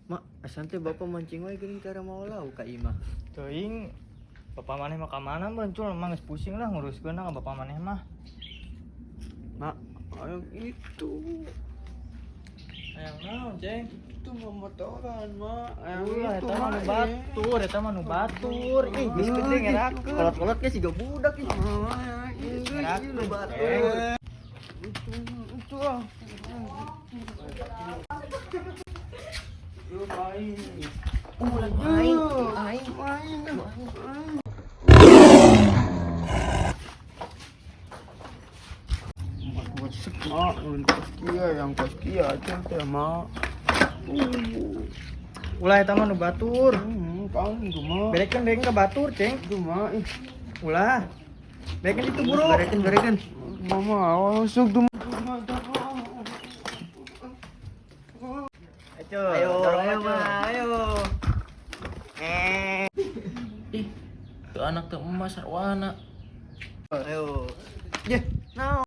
Mak, asan teh bapak mancing wae geuning tara mawa lauk ka imah. Teuing bapak maneh mah ka mana meureun cul, emang geus pusing lah nguruskeun ka bapak maneh mah. Mak, ayo itu. Hayang naon, Ceng? Itu mah motoran, Mak. Hayang Ulah itu eta mah nu mah, batur, eta mah nu batur. Ih, geus gede ngerakeun. Kolot-kolot ge siga budak ih. Ngerakeun, Nu batur. Ceng. Itu ah. Lu main. Ulah aing, aing. Main. Mak, ulun kos kia yang kos kia aja teh, Mak. Ulah eta mah nu batur. Kamu itu, Mak. Berekeun berekeun ka batur, Ceng. Itu, Mak. Ih, Ulah. Berekeun itu buru. berekeun, berekeun. Mama, masuk tuh. Ayo, Ayo, dorong ayo, aja. Ma, ayo. Ih, tuh anak teh emas sarwana. Ayo. Ye, naon?